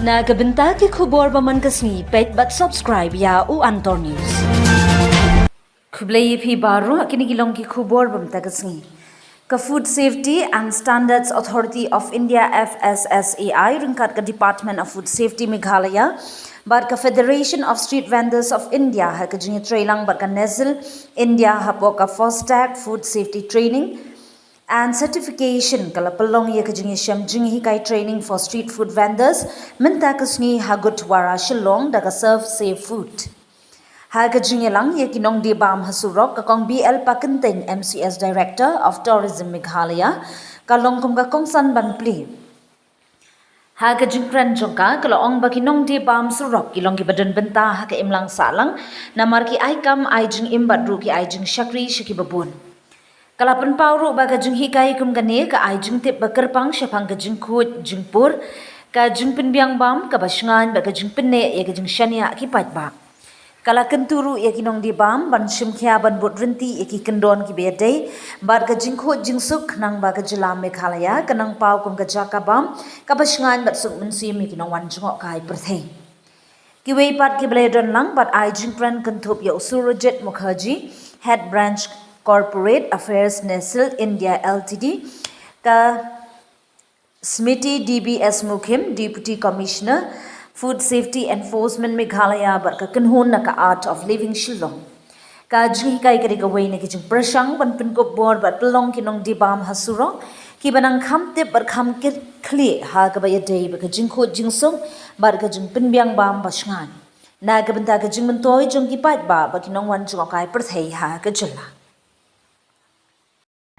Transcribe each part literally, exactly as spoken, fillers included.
Na ka bynta ki khubor ba man ka sngi, peit bad subscribe ïa u Antor News. Khublei ïa phi baroh, kine ki long ki khubor ba mynta ka sngi. Ka Food Safety and Standards Authority of India, F S S A I, ryngkat ka Department of Food Safety Meghalaya bad ka Federation of Street Vendors of India ha ka jingïatreilang bad ka NESIL India hapoh ka FOSTAC Food Safety Training and Certification ka la pynlong ïa ka jingïashem jinghikai training for street food vendors mynta ka sngi ha Gurdwara Shillong da ka Serve Safe Food. Ha ka jingïalang ïa ki nongdie bam ha surok, ka Kong B L Pakyntein, M C S Director of Tourism Meghalaya, ka long kum ka kongsan ban plie. Ha ka jingkren jong ka, ka la ong ba ki nongdie bam surok ki long kiba don bynta ha ka imlang sahlang namar ki ai kam, ai jingim bad ruh ki ai jingshakri sha kiba bun. Ka la pynpaw ruh ba ka jinghikai kum kane ka ai jingtip ba kyrpang shaphang ka jingkhuid jingpur, ka jingpynbiang bam kaba shngaiñ bad ka jingpynneh ïa ka jingshaniah ki paidbah. Ka la kyntu ruh ïa ki nongdie bam ban shim khia ban bud ryntih ïa ki kyndon kiba ïadei bad ka jingkhuid jingsuk, khnang ba ka jylla Meghalaya kan nang paw kum ka jaka bam kaba shngaiñ bad suk mynsiem ïa ki nongwan jngohkai pyrthei. Kiwei pat kiba la ïadon lang bad ai jingkren kynthup ïa u Surojit Mukherjee, Head Branch Corporate Affairs, NESIL India L T D, ka Smriti D B S Mukim, Deputy Commissioner, Food Safety Enforcement Meghalaya bad ka kynhun na ka Art of Living Shillong. Ka jinghikai ka dei kawei na ki jingpyrshang ban pynkup bor bad pynlong ki nongdie bam ha surok kiba nang kham tip bad kham kit khlieh ha kaba ïadei bad ka jingkhuid jingsuk bad ka jingpynbiang bam ba shngaiñ, na ka bynta ka jingmyntoi jong ki paidbah bad ki nongwan jngohkai pyrthei ha ka jylla.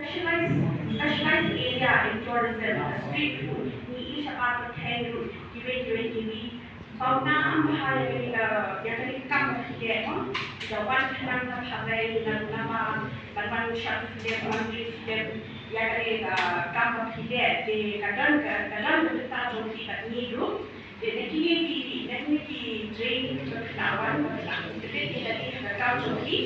Specialized, specialized area in tourism, street food, ngi ïohi shabar pyrthei ruh, kiwei kiwei kiwei. Pawnam bha ïa kane, eh, ïa kane ka kam ba phi leh mo. Ïa wan khnang ka phareng, nang namar ban wan shah phi leh, wan phi leh, ïa kane ka kam ba phi leh, te ka don ka, ka don ka bynta jong phi bad ngi ruh. Te na kine ki, na kine ki training ba phi la wan, ba phi la activate ïa kane ka kam jong phi,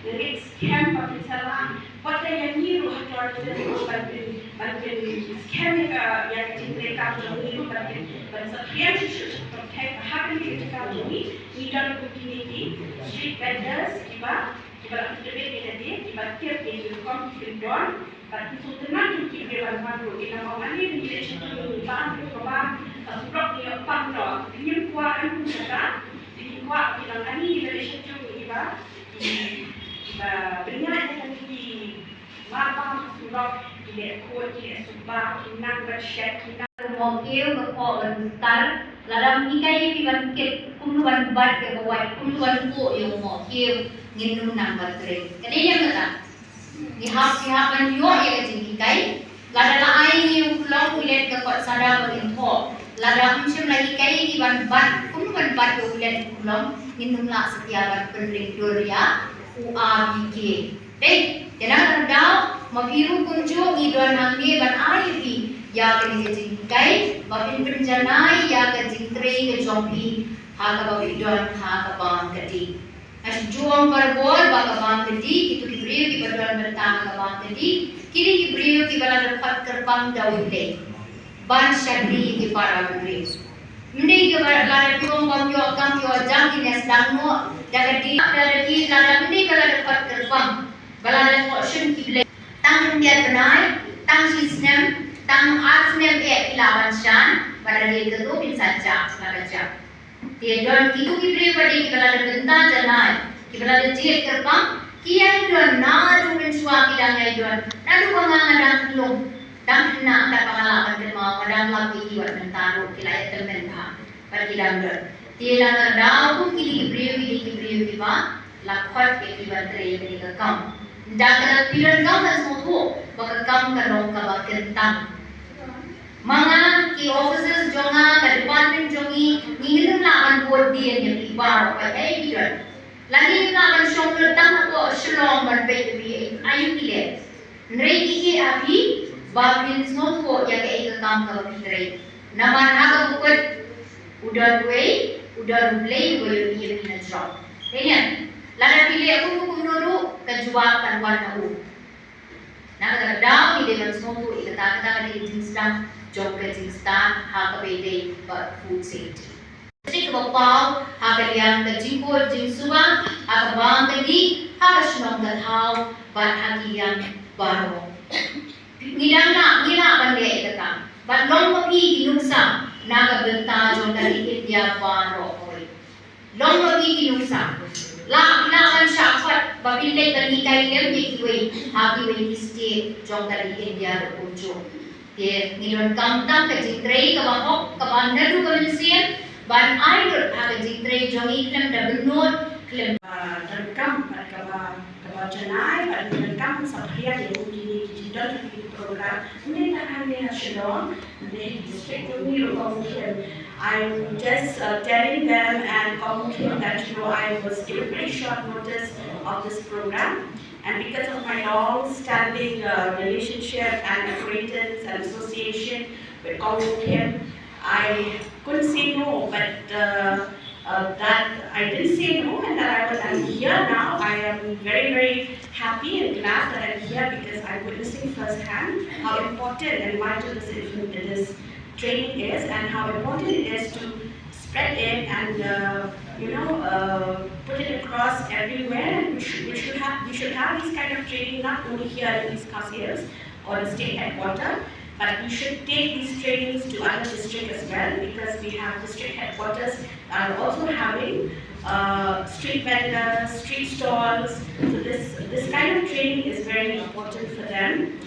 ngi ngeit skhem ba phin sa lah. Wat la ïa ngi ruh ha tourism ruh ban pyn, ban pynskhem ïa ka, ïa ka jingtrei kam jong ngi ruh ban pyn, ban sa pyrshang shuh shuh shuh ban pynskhem ha kane ka jingkam jong ngi, ngi don kum kine ki street vendors kiba, kiba la pyntrei ïa kane, kiba tip ïa ki rukom ki kyndon, bad ki sngewtynnat jong ki briew ban wan ruh, ki la ong ani ngi leit sha jong ngi ba, ba, ba, ka surok ngi ïoh pang noh, ngim kwah ban kum kata, ngi kwah ki la ong ani ngi leit sha jong ngi ba, ki, ki ba, bynñiah ïa kane ki Mar bam ha surok, ki leh khuid, ki leh suba, ki nang ban shet, ki nang. Mawkiew ka khoh ban star, lada ym hikai ïa phi ban kit kumno ban bat ïa ka wait, kumno ban khuh ïa u mawkiew, ngin ym nang ban trei. Ka dei ïa kata. Ngi hap, ngi hap ban ïoh ïa ka jinghikai. Lada la ai ïa u khlong u leit ka kot sada ba ngin thoh, lada ym shym la hikai ïa ngi ban bat kumno ban bat ïa u leit u khlong, ngin ym lah satia ban pynring dur ïa u A B K. Dei, te na kata ka daw, ma phi ruh kumjuh ngi don hangne ban ai ïa phi ïa kane ka jinghikai, ba phin pynjanai ïa ka jingtrei ka jong phi ha kaba phi don ha ka bam ka dih. Nga shu ju ong barabor ba ka bam ka dih, kito ki briew kiba don bynta ha ka bam ka dih, ki dei ki briew kiba la dep khot kyrpang da U Blei ban shakri ïa ki para bynriew. Ym dei kaba lada phi ong bym ïoh kam ïoh jam kine sdang noh da ka dih, da ka dih, lada ym dei ba la dep khot kyrpang ba la dep thoh shim ki Blei. Tang khyndiat bnai, tang shi snem, tang ar snem eh phi lah ban shan, ba da dei kato phin sa jah, ba da jah. Te don kito ki briew ba dei kiba la dep bynta janai, kiba la dep jied kyrpang, ki ïai don naduh mynshuwa ki dang ïai don, naduh ba nga nga dang khyllung, dang khynnah, katba nga lah ban kynmaw, nga dang lap ïa ki wat mynta ruh ki la ïatymmen bha bad ki dang don. Te na kata ka daw kum kine ki briew, kine ki briew kiba la khot ïa ki ban trei ïa kane ka kam. Ynda ka la phi donkam ban sngewthuh ba ka kam ka long kaba kyntang. Ma nga, ki officers jong nga, ka department jong ngi, ngi ngim lah ban bud dien ïa phi baroh kaei kaei phi don. La ngi ngim lah ban shong lut tang hapoh Shillong ban peit ïa phi aïu phi leh. Hynrei ngi ïeit ha phi ba phin sngewthuh ïa kaei ka kam kaba phi trei. Namar ha kaba kut u don uwei, u don U Blei uba ïohi ïa phi na jrong. Dei ne? Lada phi leh kumno kumno ruh ka jubab kan wan na u. Na kata ka daw ngi dei ban sngewthuh ïa kata, kata ka dei ka jingsdang jong ka jingstad ha kaba ïadei bad food safety. Te kaba paw ha ka liang ka jingkhuid jingsuba ha ka bam ka dih ha ka shnong ka thaw bad ha ki liang baroh. Ngi dang lah, ngi lah ban leh ïa kata. Bad long ma phi ki nuksa na ka bynta jong ka ri India baroh kawei. Long ma phi ki nuksa. Lah, lah ban shah khot ba phin leit ban hikai lem ïa kiwei ha kiwei ki state jong ka ri India ruh kumjuh. Te ngi donkam tang ka jingtrei kaba hok, kaba naduh ka mynsiem ban ai lut ha ka jingtrei jong ngi khlem da bynnud, khlem, ah, donkam bad kaba, kaba janai bad ngi donkam ban saphriang ïa kine ki jingdon ha kine ki program. Mynta hangne ha Shillong, ne district jong ngi ruh, Kong Mukhim, I'm just, uh, telling them and Kong Mukhim that, you know, I was given very short notice of this program. And because of my long-standing, uh, relationship and acquaintance and association with Kong Mukhim, I couldn't say no, but, uh, uh, that I didn't say no, and that I was, I'm here now. I am very, very happy and glad that I'm here because I'm witnessing firsthand how important and vital this, this training is and how important it is to spread it and, uh, you know, uh, put it across everywhere. And we should, we should have, we should have this kind of training not only here in East Khasi Hills or the state headquarter, but we should take these trainings to other districts as well, because we have district headquarters that are also having, uh, street vendors, street stalls. So this, this kind of training is very important for them.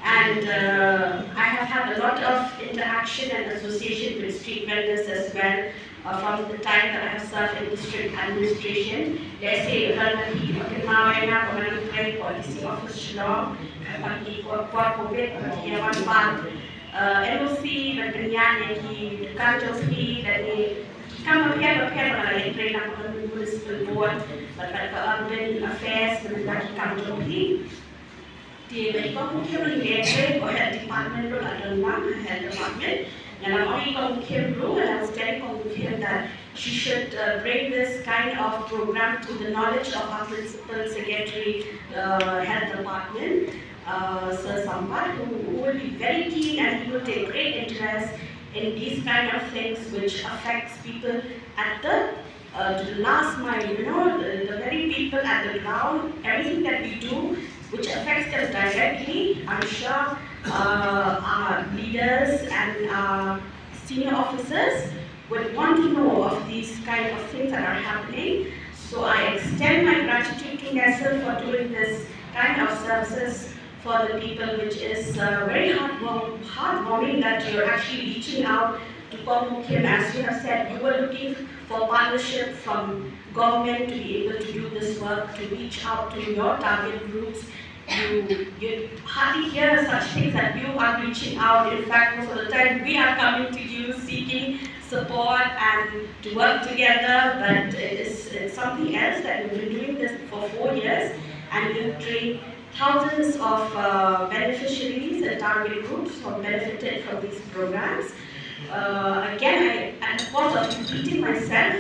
And, uh, I have had a lot of interaction and association with street vendors as well, uh, from the time that I have served in district administration. Let's say, ban ma phi, phi kynmaw ïa nga ba nga dang trei ha D C office Shillong, ha ki por, por covid, ba phi ïa wan bat, uh, N O C, ban pynïaid ïa ki dukan jong phi, lane ki kam bapher bapher ba nga la ïatrei lang ha municipal board, bad, bad ka urban affairs, bad ki kam jong phi. Te ba i Kong Mukhim ruh i leh, ko health department ruh la don lang, health department. Nga la ong i Kong Mukhim ruh, nga la ong i Kong Mukhim that she should, uh, bring this kind of program to the knowledge of our principal secretary, uh, health department, uh, Sir Sampath, who, who will be very keen and he will take great interest in these kind of things which affects people at the uh, to the last mile, you know, the, the very people at the ground, everything that we do, which affects them directly, I'm sure, uh, our leaders and, uh, senior officers would want to know of these kind of things that are happening. So I extend my gratitude to Nestle for doing this kind of services for the people, which is, uh, very heartwarm-, heartwarming that you're actually reaching out to Kong Mukhim. As you have said, you were looking for partnership from government to be able to do this work, to reach out to your target groups. You, you hardly hear such things that you are reaching out. In fact, most of the time we are coming to you seeking support and to work together, but it is, it's something else that we've been doing this for four years and we've trained thousands of, uh, beneficiaries and target groups who have benefited from these programs. Uh, again, I, at the cost of repeating myself,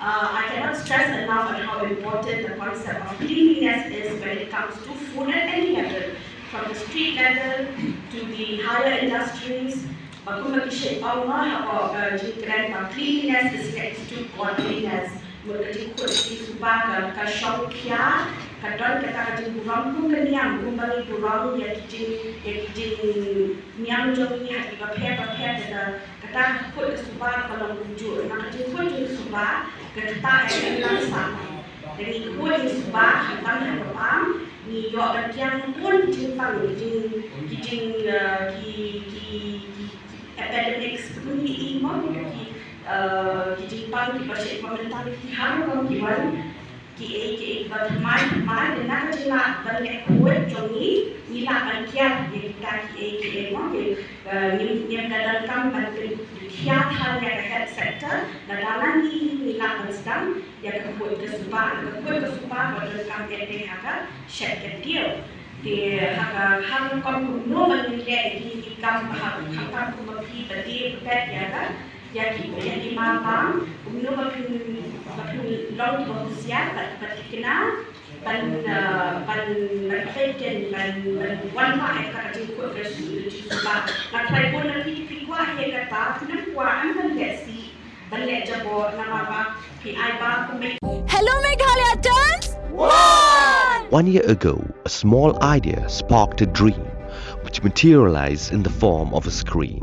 uh, I cannot stress enough on how important the concept of cleanliness is when it comes to food at any level, from the street level to the higher industries. Ba kumba ki shait ong, ha ka, uh, jingkren ba cleanliness is next to godliness. Mut ka jingkhuid jingsuba ka, ka shongkhia, ka don kata ka jingburom kum ka niam, kumba ngi burom ïa ki jing, ïa ki jingniam jong ngi ha ki bapher bapher, kata, kata ka khuid ka suba ka long kumjuh. Na ka jingkhuid jingsuba ka kata ka jinglang sah. Te ngi khuid jingsuba ha ka bam ha ka bam, ngi ïoh ban kiang bun ki jingpang, ki jing, ki jing, uh, ki, ki, ki epidemics, kumne i mo, ki, uh, ki jingpang kiba shait ba mynta ki har rukom ki wan, kiei kiei kiba thymmai thymmai, te na ka jinglah ban leh khuid jong ngi, ngi lah ban kiar ïa kita kiei kiei mo, ki, uh, ngim, ngim da donkam ban pynkhia than ïa ka health sector, lada na ngi ngi lah ban sdang ïa ka khuid ka suba, ka khuid ka suba ba donkam eh te ha ka shet ka diaw. Te ha ka, ha ka rukom kumno ba ngin leh ïa kine ki kam, ha ka kam kumba phi ba die ba pet ïa ka, ïa ki, ïa ki mapang, kumno ba phin, ba phin long kiba husiar bad, bad thikna. ban, uh, ban, ban khlei ken, ban, ban wan ha ïa ka jingkut ka jingkut ba nga trai pun na phi, phi kwah ïa kata, phi nang kwah, am ban leh si, ban leh jabo, namar ba phi ai ba kumne. Hello Meghalaya turns one! One year ago, a small idea sparked a dream which materialized in the form of a screen,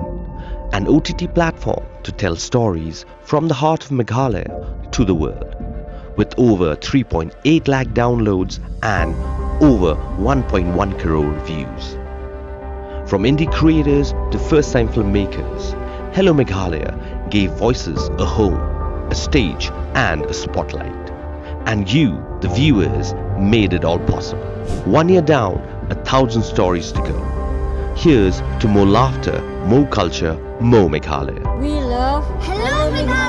an O T T platform to tell stories from the heart of Meghalaya to the world, with over three point eight lakh downloads and over one point one crore views. From indie creators to first time filmmakers, Hello Meghalaya gave voices a home, a stage, and a spotlight. And you, the viewers, made it all possible. One year down, a thousand stories to go. Here's to more laughter, more culture, more Meghalaya. We love Hello Meghalaya.